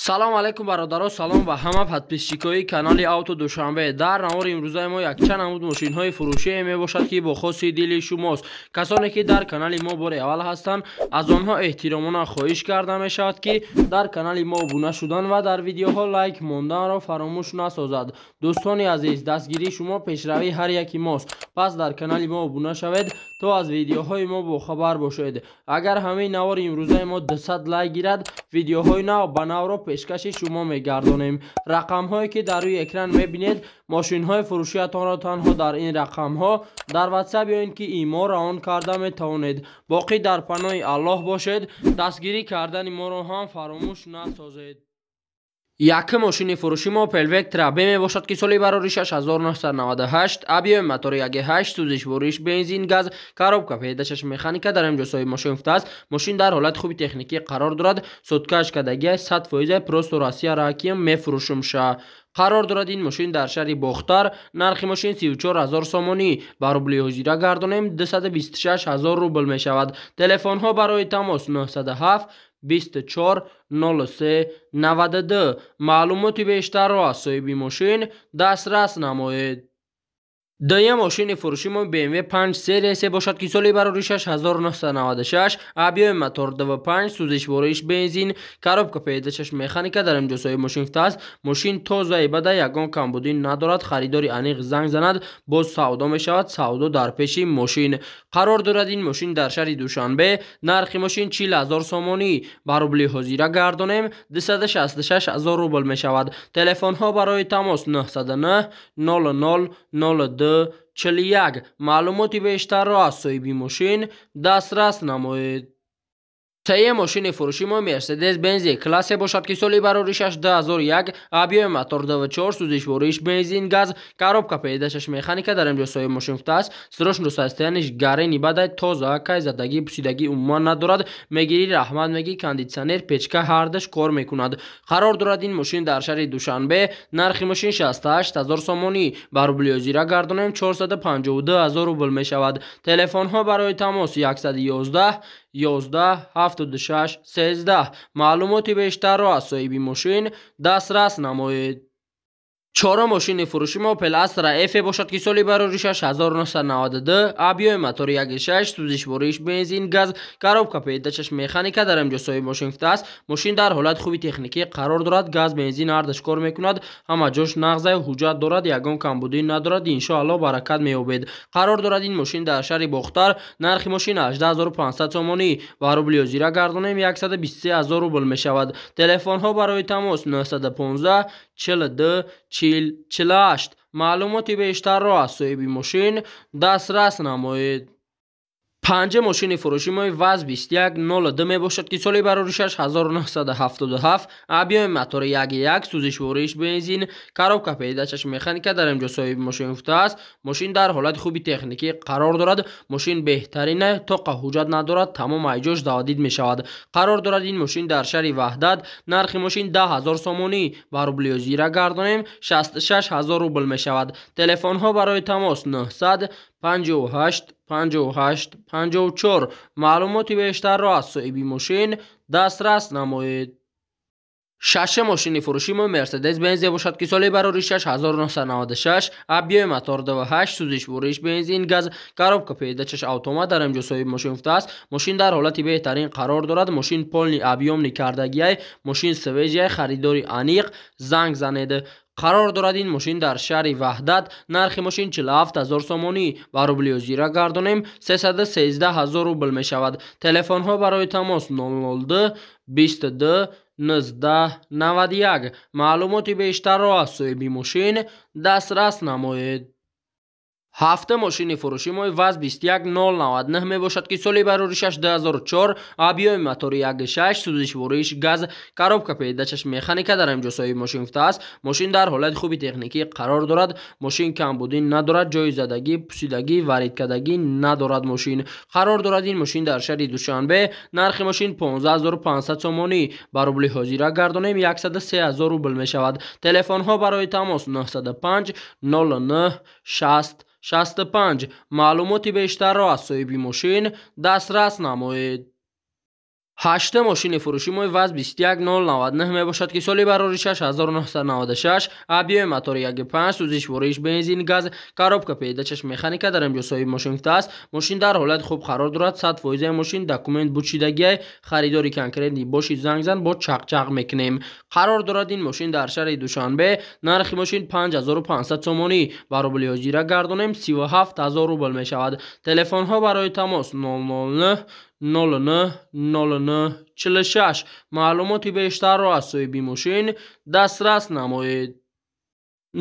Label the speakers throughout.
Speaker 1: Салом алейкум, бародаро, салом ба ҳама подписчикои канали Авто Душанбе. Дар навори имрӯзаи мо якчанд намуд мошинҳои фурӯшие мебошад, ки бо хоси дили шумост. Касоне ки дар канали мо бори аввал ҳастанд, аз онҳо эҳтиромона хоҳиш карда мешавад, ки дар канали мо обуна шудан ва дар видеоҳо лайк монданро фаромӯш насозад. Дӯстони азиз, дастгирии шумо пешравии ҳар яки мост, пас дар канали мо обуна шавед, то аз видеоҳои мо бохабар бошед. Агар ҳамаи навори имрӯзаи мо 200 лайк гирад, видеоҳои нав ба навро пешкаши шумо мегардонем. Рақамҳое ки дар рӯи экран мебинед, мошинҳои фурӯшиятонро танҳо дар ин рақамҳо дар WhatsApp ё ин ки имо равон карда метавонед. Боқӣ дар паноҳи Аллоҳ бошед, дастгирӣ кардани моро ҳам фаромӯш насозед. Якум мошини фурӯши мо Opel Vectra B мебошад, ки соли бароришаш 1998, объёми мотори 1.8, сӯзишвориш бензин газ, коробка передачаш механика. Дар ин ҷо соҳиби мошин гуфтааст, мошин дар ҳолати хуби техникӣ қарор дорад, соткаш кардагиай, 100%, просто Россия ракиям мефурӯшумша. Қарор дорад ин мошин дар шаҳри Бохтар. Нархи мошин 34 000 сомонӣ, ба рубли ҳозира гардонем, 226 000 рубл мешавад. Телефонҳо барои тамос 907 24 03 92. Маълумоти бештарро аз соҳиби мошин дастрас намоед. Дуюм мошини фурӯши мо BMW 5 серия се бошад, ки соли бароришаш 1996, объёми мотор 2.5, сӯзишвориш бензин, коробка передачаш механика. Дар ин ҷо соҳиби мошин гуфтааст, мошин тозаи бада, ягон камбудӣ надорад, харидори аниқ занг занад, боз савдо мешавад, савдо дар пеши мошин. Қарор дорад ин мошин дар шаҳри Душанбе. Нархи мошин 40 000 сомонӣ, ба рубли ҳозира гардонем, 266 000 рубл мешавад. Телефонҳо барои тамос 909 00 02 41. Маълумоти бештарро аз соҳиби мошин дастрас намоед. Сеюм мошини фурӯши мо Мерседес Бенз классе бошад, ки соли бароришаш 2001, объёми мотор 2.4, сӯзишвориш бензин газ, коробка передачаш механика. Дар ин ҷо соҳиби мошин гуфтааст, срочно состояниш гарени бадай, тоза, кай задагӣ, пусидагӣ умуман надорад, мегирӣ, раҳмат мегӣ. Кондитсионер, печка ҳардаш кор мекунад. Қарор дорад ин мошин дар шаҳри Душанбе. Нархи мошин 68 000 сомонӣ, ба рубли ҳозира гардонем, 452 000 рубл мешавад. Телефонҳо барои тамос 111 11 76 13. Маълумоти бештарро аз соҳиби мошин дастрас намоед. Чорум мошини фурӯши мо Opel Astra F бошад, ки соли бароришаш 1992, объёми мотори 1.6, сӯзишвориш бензин газ, коробка передачаш механика. Дар ин ҷо соҳиби мошин гуфтааст, мошин дар ҳолати хуби техникӣ қарор дорад, газ, бензин ҳардаш кор мекунад, ҳама ҷош нағзай, ҳуҷҷат дорад, ягон камбудӣ надорад, иншоаллоҳ баракат меёбед. Қарор дорад ин мошин дар шаҳри Бохтар. Нархи мошин 18 500 сомонӣ, ба рубли ҳозира гардонем, 123 000 рубл мешавад. Телефонҳо барои тамос 915 42 40 48. Маълумоти бештарро аз соҳиби мошин дастрас намоед. Панҷум мошини фурӯши мо ВАЗ 2102 мебошад, ки соли бароришаш 1977, объёми мотори 1.1, сӯзишвориш бензин, коробка передачаш механика. Дар ин ҷо соҳиби мошин гуфтааст, мошин дар ҳолати хуби техникӣ қарор дорад, мошин беҳтарина, тоқа ҳуҷҷат надорад, тамом айҷош заводить мешавад. Қарор дорад ин мошин дар шаҳри Ваҳдат. Нархи мошин 10 000 сомонӣ, ба рубли ҳозира гардонем, 66 000 рубл мешавад. Телефонҳо барои тамос 900 58 58 54. Маълумоти бештарро аз соҳиби мошин дастрас намоед. Шашум мошини фурӯши мо Мерседес Бензе бошад, ки соли бароришаш 1996, объёми мотор 2.8, сӯзишвориш бензин газ, коробка передачаш автомат. Дар ин ҷо соҳиби мошин гуфтааст, мошин дар ҳолати беҳтарин қарор дорад, мошин полный объёмный кардагиай, мошин свежий, харидори аниқ занг занед. Қарор дорад ин мошин дар шаҳри Ваҳдат. Нархи мошин 47 000 сомонӣ, ба рубли ҳозира гардонем, 313 000 рубл мешавад. Телефонҳо барои тамос 002 22 19 91. Маълумоти бештарро аз соҳиби мошин дастрас намоед. Ҳафтум мошини фурӯши мо ВАЗ 21099 мебошад, ки соли бароришаш 2004, объёми мотори 1.6, сӯзишвориш газ, коробка передачаш механика. Дар ин ҷо соҳиби мошин гуфтааст, мошин дар ҳолати хуби техникӣ қарор дорад, мошин камбудӣ надорад, ҷои задагӣ, пусидагӣ, варидкардагӣ надорад мошин. Қарор дорад ин мошин дар шаҳри Душанбе. Нархи мошин 15 500 сомонӣ, ба рубли ҳозира гардонем, 103 000 рубл мешавад. Телефонҳо барои тамос 905 09 60 65. Маълумоти бештарро аз соҳиби мошин дастрас намоед. Ҳашта мошини фурӯши мои ВАЗ 21099 мебошад, ки соли бароришаш 1996, объёми мотори 1.5, сӯзишвориш бензин, газ, коробка передачаш механика. Дар инҷо соҳиби мошин гуфтааст, мошин дар ҳолати хуб қарор дорад, 100% мошин документ бучидагиай. Харидори конкретный боши, занг зан, бо чақчақ мекунем. Қарор дорад ин мошин дар шаҳри Душанбе. Нархи мошин 5500 сомонӣ, ба рубли ҳозира гардонем, 37 000 рубл мешавад. Телефонҳо барои тамос 009 09 09 46. Маълумоти бештарро аз соҳиби мошин дастрас намоед.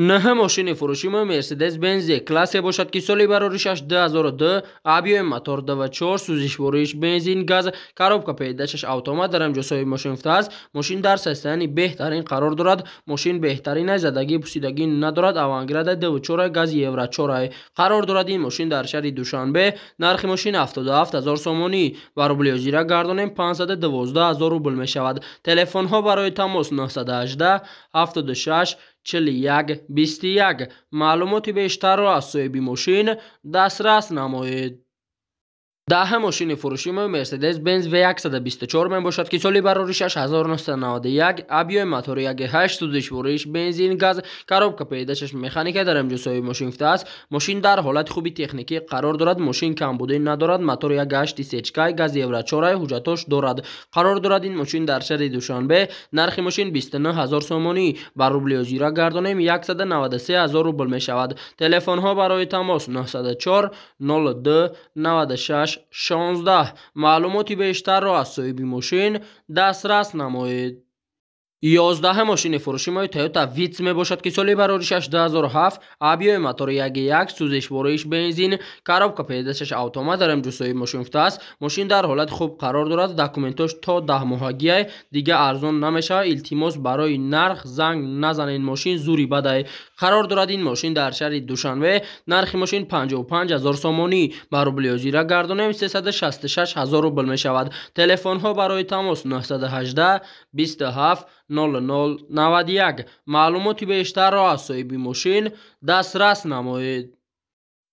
Speaker 1: Нӯҳ мошини фурӯши мо Мерседес Бенз Классе бошад, ки соли бароришаш 2002, объёми мотор 2.4, сӯзишвориш бензин, газ, коробка передачаш автомат. Дар инҷо соҳиби мошин гуфтааст, мошин дар состоянии беҳтарин қарор дорад, мошин беҳтарин аст, задагӣ пусидагӣ надорад, аванграда 2.4, гази Евро 4. Қарор дорад ин мошин дар шаҳри Душанбе. Нархи мошин 77 000 сомонӣ, ба рубли ҳозира гардонем, 512 000 рубл мешавад. Телефонҳо барои тамос 918 76 41 21. Маълумоти бештарро аз соҳиби мошин дастрас намоед. Даҳ мошини фурӯши мо Мерседес Бенз В124 мебошад, ки соли бароришаш 1991, объёми мотори 1.8, сӯзишвориш бензин, газ, коробка передачаш механика. Дар инҷо соҳиби мошин гуфтааст, мошин дар ҳолати хуби техникӣ қарор дорад, мошин камбудӣ надорад, мотори 1.8 ДТЗ, газ Евро 4, ҳуҷҷатош дорад. Қарор дорад ин мошин дар шаҳри Душанбе. Нархи мошин 29 000 сомонӣ, ба рубли ҳозира гардонем, 193 000 рубл мешавад. Телефонҳо барои тамос 904 02 96 16. Маълумоти бештарро аз соҳиби мошин дастрас намоед. 11 мошини фурӯши мои Toyota Vitz мебошад, ки соли бароришаш 2007, объёми мотори 1.1, сӯзишвориш бензин, коробка передачаш автомат. Дар инҷо соҳиби мошин гуфтааст, мошин дар ҳолати хуб қарор дорад, документош то 10 моҳагиай, дига арзон намешавад, илтимос, барои нарх занг назанед, мошин зури бадай. Қарор дорад ин мошин дар шаҳри Душанбе. Нархи мошин 55 000 сомонӣ, ба рубли ҳозира гардонем, 366 ҳазор рубл мешавад. Телефонҳо барои тамос 918 27 00 91. Маълумоти бештарро аз соҳиби мошин дастрас намоед.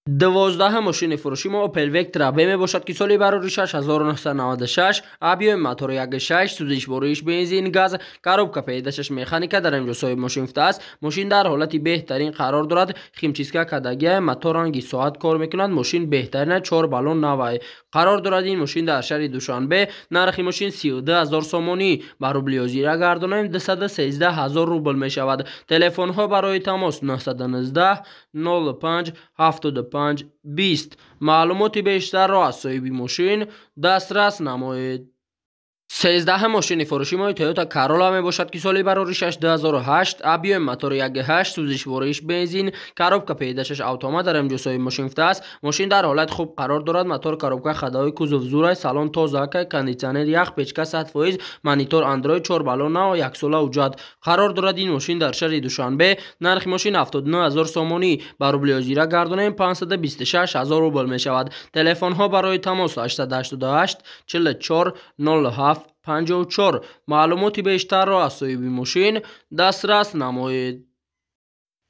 Speaker 1: 12 мошини фурӯши мо Opel Vectra B мебошад, ки соли бароришаш 1996, объёми мотори 1.6, сӯзишвориш бензин, газ, коробка передачаш механика. Дар инҷо соҳиби мошин гуфтааст, мошин дар ҳолати беҳтарин қарор дорад, химчистка кардагиай, мотор ранги соат кор мекунад, мошин беҳтарина, чор баллон навай. Қарор дорад ин мошин дар шаҳри Душанбе. Нархи мошин 32 000 сомонӣ, ба рубли ҳозира гардонем, 213 000 рубл мешавад. Телефонҳо барои тамос 919 05 75 20. Маълумоти бештарро аз соҳиби мошин дастрас намоед. 13 мошини фурӯши мои Toyota Corolla мебошад, ки соли бароришаш 2008, объёми мотори 1.8, сӯзишвориш бензин, коробка передачаш автомат. Дар инҷо соҳиби мошин гуфтааст, мошин дар ҳолати хуб қарор дорад, мотор, коробка, ходовой, кузов зурай, салон тоза, кондитсионер, ях, печка 100%, монитор Android, чор баллон нав, яксола ҳуҷҷат. Қарор дорад ин мошин дар шаҳри Душанбе. Нархи мошин 79 000 сомонӣ, ба рубли ҳозира гардонем, 526 ҳазор рубл мешавад. Телефонҳо барои тамос 888 44 07 54. Маълумоти бештарро аз соҳиби мошин дастрас намоед.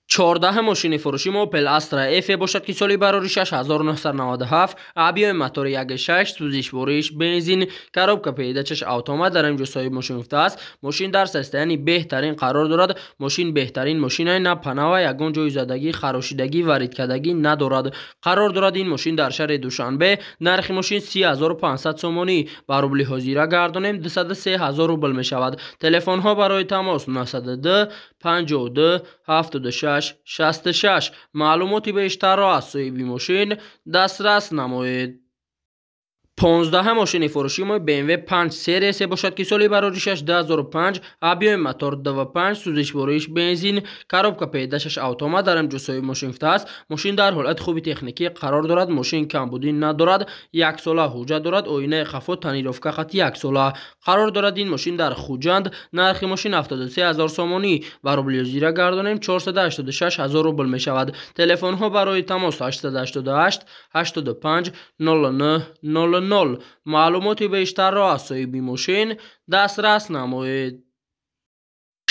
Speaker 1: 14 мошини фурӯши мо Opel Astra F бошад, ки соли бароришаш 1997, объёми мотори 1.6, сӯзишвориш бензин, коробка передачаш автомат. Дар инҷо соҳиби мошин гуфтааст, мошин дар состоянии беҳтарин қарор дорад, мошин беҳтарин мошинай, на панава, ягон ҷои задагӣ, харошидагӣ, варидкардагӣ надорад. Қарор дорад ин мошин дар шаҳри Душанбе. Нархи мошин 30 500 сомонӣ, ба рубли ҳозира гардонем, 203 ҳазор рубл мешавад. Телефонҳо барои тамос 902 52 76 66. Маълумоти бештарро аз соҳиби мошин дастрас намоед. 15 мошини фурӯши мо BMW 5 Series бошад, ки соли бароришаш 2005, объёми мотор 2.5, сӯзишвориш бензин, коробка передачаш автомат. Дар инҷо соҳиби мошин гуфтааст, мошин дар ҳолати хуби техникӣ қарор дорад, мошин камбудӣ надорад, яксола ҳуҷҷат дорад, оинаи қафо тонировка хати яксола. Қарор дорад ин мошин дар Хуҷанд. Нархи мошин 73 ҳазор сомонӣ, ба рубли ҳозира гардонем, 486 ҳазор рубл мешавад. Телефонҳо барои тамос 888 85 09 00. Маълумоти бештарро аз соҳиби мошин дастрас намоед.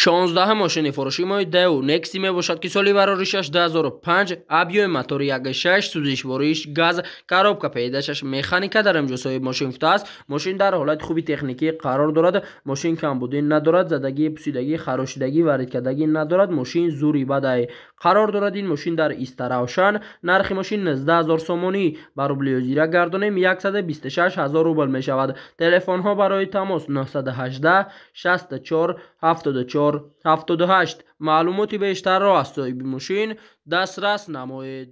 Speaker 1: 16 мошини фурӯшии мои Daewoo Nexia мебошад, ки соли бароришаш 2005, объёми мотори 1.6, сӯзишвориш газ, коробка передачаш механика. Дар инҷо соҳиби мошин гуфтааст, мошин дар ҳолати хуби техникӣ қарор дорад, мошин камбудӣ надорад, задагӣ, пусидагӣ, харошидагӣ, варидкардагӣ надорад, мошин зури бадай қарор дорад. Ин мошин дар Истаравшан. Нархи мошин 19 0 сомонӣ, ба рубли ҳозира гардонем 126 000 рубл мешавад. Телефонҳо барои тамос 918 64 74 78. Маълумоти бештарро аз соҳиби мошин дастрас намоед.